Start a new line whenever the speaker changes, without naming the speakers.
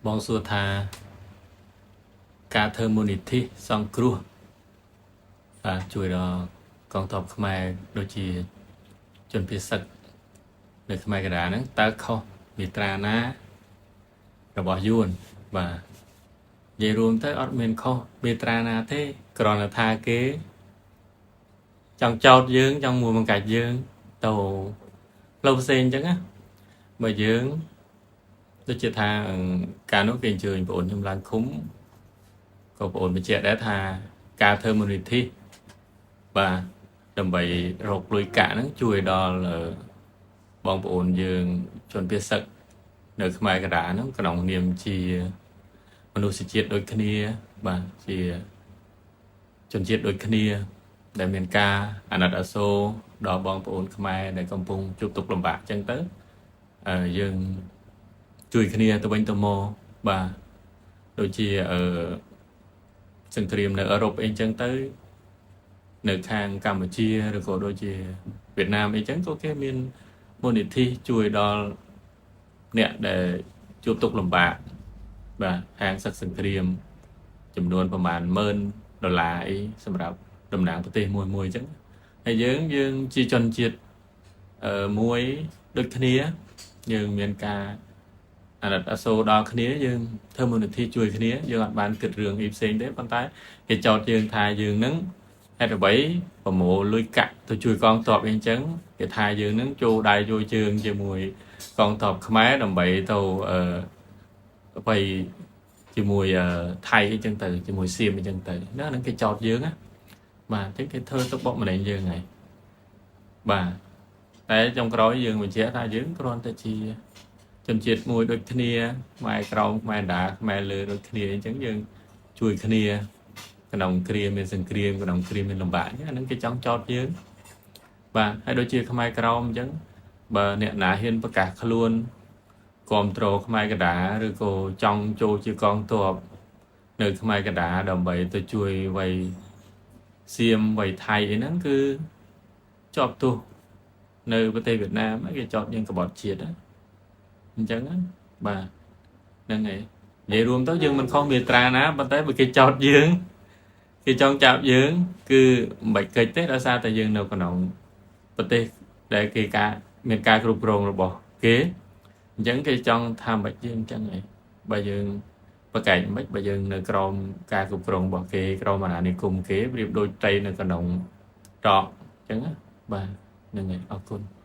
បងសួរថាការធ្វើមូលនិធិសង្គ្រោះបាទជួយដល់កងទ័ពខ្មែរដូចជាជនភៀសសឹកនៅខ្មែរកណ្ដាលហ្នឹងតើខុសមាត្រាណារបស់យួនបាទនិយាយរួមទៅអត់មានខុសមាត្រាណាទេគ្រាន់តែថាគេចង់ចោតយើងចង់មួបង្កាច់យើងទៅផ្លូវផ្សេងអញ្ចឹងណាបើយើងដូចជាថាកាលនោះគេអញ្ជើញបងអូនខ្ញុំឡើងឃុំក៏បងអូនបញ្ជាក់ដែរថាការធ្វើមូលនិធិបាទដើម្បីរកលុយកាក់ហ្នឹងជួយដល់បងប្អូនយើងជនភៀសសឹកនៅខ្មែរកណ្ដាលហ្នឹងក្នុងនាមជាមនុស្សជាតិដូចគ្នាបាទជាជនជាតិដូចគ្នា ដែលមានការអាណិតអាសូរដល់បងប្អូនខ្មែរដែលកំពុងជួបទុក្ខលំបាកអញ្ចឹងទៅយើងជួយគ្នាទៅវិញទៅមកបាទដូចជាអឺសង្គ្រាមនៅអឺរ៉ុបអីចឹងទៅនៅខាងកម្ពុជាឬក៏ដូចជាវៀតណាមអីចឹងក៏គេមានមូលនិធិជួយដល់អ្នកដែលជួបទុក្ខលំបាកបាទខាងសឹកសង្គ្រាមចំនួនប្រមាណ10000ដុល្លារអីសម្រាប់តំណាងប្រទេសមួយមួយអញ្ចឹងហើយយើងយើងជាជនជាតិអឺមួយដូចគ្នាយើងមានការអាណិតអាសូរដល់គ្នាយើងធ្វើមូលនិធិជួយគ្នាយើងអត់បានគិតរឿងអីផ្សេងទេប៉ុន្តែគេចោទយើងថាយើងនឹងហេតុអ្វីប្រមូលលុយកាក់ទៅជួយកងទ័ពអីអញ្ចឹងគេថាយើងនឹងចូលដៃចូលជើងជាមួយកងទ័ពខ្មែរដើម្បីទៅអឺទៅជាមួយថៃអីចឹងទៅជាមួយសៀមអីចឹងទៅណាហ្នឹងគេចោទយើងណាបាទអញ្ចឹងគេធ្វើទុកបុកម្នេញយើងហើយបាទតែចុងក្រោយយើងបញ្ជាក់ថាយើងគ្រាន់តែជាជនជាតិមួយដូចគ្នាខ្មែរក្រោមខ្មែរដាខ្មែរលើដូចគ្នាអញ្ចឹងយើងជួយគ្នាក្នុងគ្រាមានសង្គ្រាមក្នុងគ្រាមានលំបាកអញ្ចឹងអាហ្នឹងគេចង់ចោទយើងបាទហើយដូចជាខ្មែរក្រោមអញ្ចឹងបើអ្នកណាហ៊ានប្រកាសខ្លួនគ្រប់គ្រងខ្មែរកណ្ដាលឬក៏ចង់ចូលជាកងទ័ពនៅខ្មែរកណ្ដាលដើម្បីទៅជួយវៃសៀមវៃថៃអីហ្នឹងគឺជាប់ទោសនៅប្រទេសវៀតណាមគេចោទយើងក្បត់ជាតិអញ្ចឹងបាទហ្នឹងហើយនិយាយរួមទៅយើងមិនខុសមាត្រាណាប៉ុន្តែបើគេចោទយើងគេចង់ចាប់យើង គឺមិនបាច់កិច្ចទេដោយសារតែយើងនៅក្នុងប្រទេសដែលគេការមានការគ្រប់គ្រងរបស់គេអញ្ចឹងគេចង់ថាមិនយើងអញ្ចឹងឯងបើយើងប្រកែកមិនបើយើងនៅក្រោមការគ្រប់គ្រងរបស់គេក្រោមអាណានិគមគេប្រៀបដូចត្រីនៅក្នុងតកអញ្ចឹងបាទហ្នឹងហើយអរគុណ។